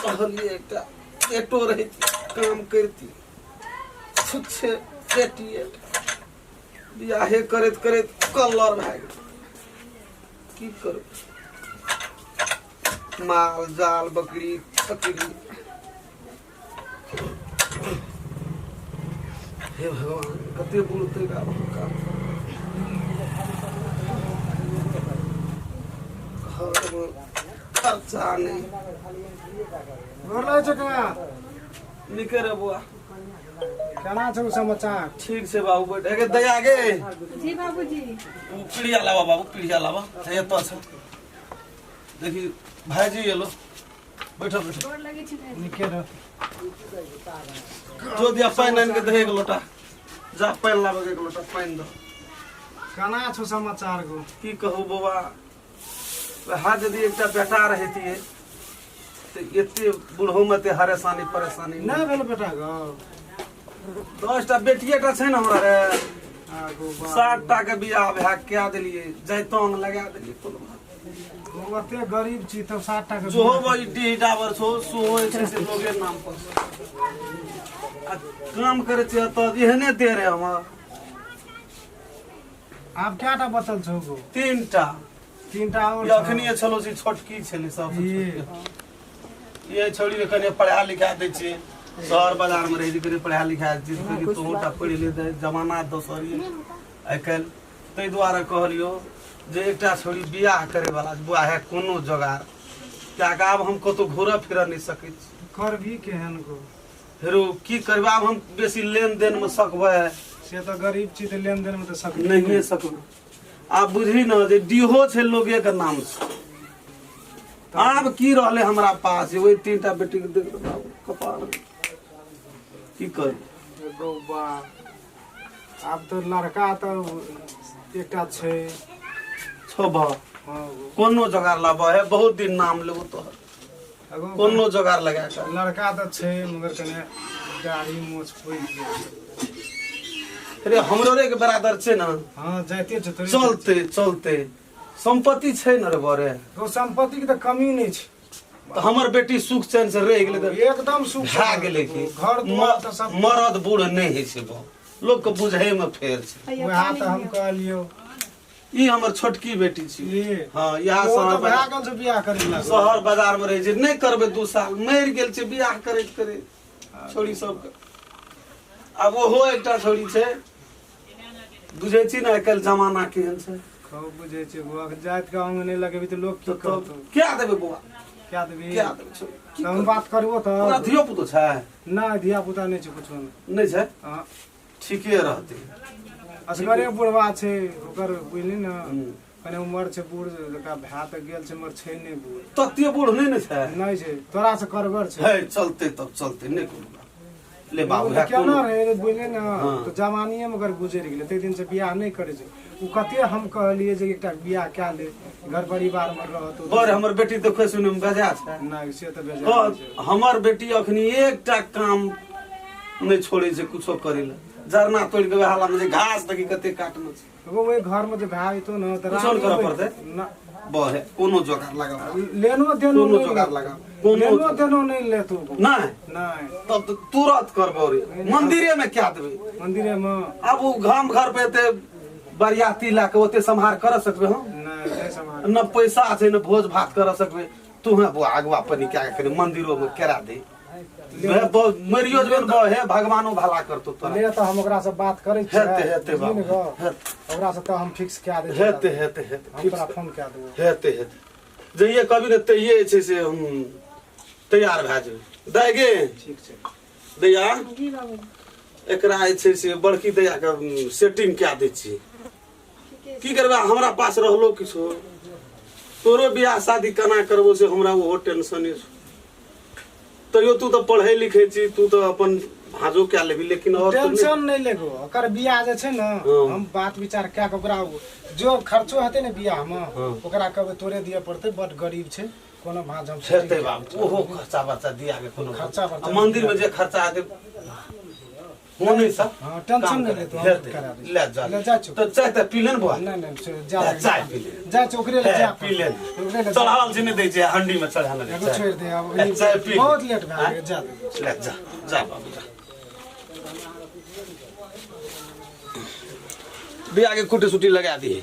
कहलिए एकटा पेटो रहती काम करती छुच्छे पेटिए बियाहे करैत करैत कलर भए गेल की करू माल जाल बकरी बकरी हे भगवान कते बुलतै आब हम काम घरमे खर्चा नहि। गोर लागै छौ काका। नीके रे बौआ। केना छौ समाचार? ठीक छै बाबू, बैठ हे गे दया गे। जी बाबूजी। ओ पीढ़िया लाबा बाबू, पीढ़िया लाबा। हे एतऽ छै, देखी भाईजी एलो, बैठो बैठो। गोर लगै छी भाईजी। नीके रह। जो दिया पानि आनि के दे एक लोटा, जा पानि लाबे के एक लोटा पानि दो। केना छौ समाचार गो? की कहू बौआ, वएह यदि एकटा बेटा रहितियै तऽ एते बूढ़ोमे एते हरेसानी परेशानी नहि भेल बेटा गो? 10टा बेटिए टा छै ने हमरा रे। आगो बा। 7टा के बियाह भए कए देलियै, जैतौन लगा देलियै कोनो बात। ओते गरीब छी तब 7टा के जोहो बड़ी डीह डाबर छौ, सोहो जे छै से लोगे नाम पर छै। आ काम करै छियै तऽ एहने दे रे हमर। आब कएटा बचल छौ गो? 3टा। 3टा और ई छौ। अखनिये छलो से छोटकी छलै सबसँ ई। छोटकी। ये छौड़ी के कने पढ़ा लिखा दै छियै, शहर बाजार मे रहै छै, कने पढ़ा लिखा दै छियै, कनि तोहूँ टा पढ़ि ले, जमाना दोसर ये आइ काल्हि। ताहि दुआरे कहलियौ जे एकटा छौड़ी बियाह करे वाला बुआ है कोनो जोगार, कियाकि आब हम कतौ घूरऽ फिरऽ नहि सकै छी। करबी केहन गो? फेरो की करबै, आब हम बेसी लेन देन मे सकबै? से तऽ गरीब छी तऽ लेन देन मे तऽ सकबे नहिए सकबै। आब बुझही ने जे डीहो छै लोगे के नाम से। आब की रहलै हमरा पास जे ओहि 3टा बेटी के देख बाबू कपार की करबै। गौ बा, आब तऽ लड़का तऽ एकटा छै। छौ बा। हाँ। कोनो जोगार लाबऽ है, बहुत दिन नाम लेबो तोहर। एगो कोनो जोगार लगा कऽ। लड़का तऽ छै मगर कने दाढ़ी मोछ पैघ गेल। रे हमरो रे के बराबर छै ने। हाँ जाइते छै थोड़े। चलते चलते सम्पत्ति छै ने रे बरे। तो सम्पत्ति के तऽ कमी नहि छै। तऽ हमर बेटी सुख चैन से रहि गेलै तऽ एकदम सुख भए गेलै की घर दुआर तऽ सब। मरद बूढ़ नहि होइ छै बा, लोक के बुझै मे फेर छै। हैया वएह पानि तऽ हम लिअ। कहलियौ। ई हमर छोटकी बेटी छी। ई? हाँ, इएह ओ शहर तऽ भए बाजार गेल छै बियाह करै ला। शहर बाजार मे रहै छै, नहि करबै 2 साल मरि गेल छै बियाह करैत करैत छोड़ी सबके। आब ओहो एकटा छोड़ी छै, बुझै छी ने आइ काल्हि जमाना केहन छै। खूब बुझै छियै बौआ, जाति के अंग नहि लगेबी तऽ लोक की तऽ कहतौ? क्या देबै बौआ? क्या देबी? क्या देबै छोड़ी? की तऽ हम करबै? बात करबो तऽ। ओकरा धियो पुतो छै? नहि, धिया पुता नहि छै कुछो नहि। नहि छै? हाँ। ठीके रहतै। असगरे बुढ़वा छै ओकर, बुझली ने, कने उमर छै बूढ़, ओकरा भए तऽ गेल छै मगर छै नहि बूढ़। तते बूढ़ नहि ने छै? नहि छै, तोरा से करगर छै। है चलते तब चलते, नहि कोनो बात। ले बाबू ओ है तऽ केना कोनो रहै रे, बुझली ने। हाँ। तऽ जवानिये मे ओकर गुजरि गेलै, ताहि दिन से बियाह नहि करै छै ओ। कते हम कहलियै जे एकटा बियाह कए ले, घर परिवार मे रहत। बड़ हमर बेटी देखै सुनै मे बेजा छै। नहि, से तऽ बेजाय कह नहि छै। हमर बेटी अखनी एकटा काम नहि छोड़ै छै कुछो करै लए, जरना तोड़ि के वएह मे जे घास देखी कते काटने छै। एगो ओहि घर मे जे भए जेतौ ने तऽ कुछो नहि करऽ रानी पड़तै। ना। बहे कोनो जोगार लगा लेनो देनो कोनो नहि जोगार लेतौ। लगा कोनो लेनो देनो नहि लेतौ। नहि। नहि। तब तऽ तुरंत करबो रे, मंदिरे मे क्या देबै? मंदिरे मे। आब ओ गाम घर पे एते बरियाती लए के ओते सम्हार कर सकबै हम? नहि, नहि सम्हार। न पैसा छै न भोज भात कर सकबै। तू है बौआ अगुआ पनी क्या कनि मंदिरो मे करा दे, मरियो जेबै ने, हे भगवानो भला करतो तोरा। ले तऽ हम ओकरा से बात करै छियै। हेतै, हेतै बुझली ने बाबू, गो? हेतै। ओकरा से तऽ हम फिक्स कए दै छियै। हेतै हेतै हेतै। हम तोरा फोन कए देबो। हेतै हेतै, जइए कभी ने तहिए जे छै से हम तैयार भए जेबै। दाइ गे। ठीक छै। दैया। जी बाबू। एकरा जे छै से बड़की दैया के सेटिंग कए दै छियै। ठीके। की करबै, हमरा पास रहलो किछो, तोरो बियाह शादी केना करबो से हमरा ओहो टेंशने छौ। तैयो तू तऽ पढ़ै लिखै छी, तू तऽ अपन भाँजो कए लेबही, लेकिन और तऽ नहि। टेंशन नहि लेगो, ओकर बियाह जे छै ने, हाँ। हम बात विचार कए के ओकरा जो खर्चो हेतै ने बियाह मे, हाँ। ओकरा कहबै तोरे दिअ पड़तै, बड गरीब छै, कोनो भाँज हम हेतै setting बाबू, ओहो खर्चा बर्चा दिया के कोनो खर्चा बर्चा आ मंदिर में जे खर्चा हेतै। होने से हाँ, टेंशन नहीं ले तू, हम हेतै। करा दै छी। ले जा ले जा छौ। तो चाय तऽ पी ले ने बौआ नहीं नहीं से जा ले, चाय पी ले। जा छौ, ओकरे ले हे, जा पी ले ओकरे ले जा। चढ़ावल छै नहि दै छै हंडी में चढ़ाने एगो छोड़ि दे अब ले, चाय पी ले। बहुत लेट भए गेलै जा दे ले जा जा बाबू जा बिया के कुटी सुटी लगा दिए।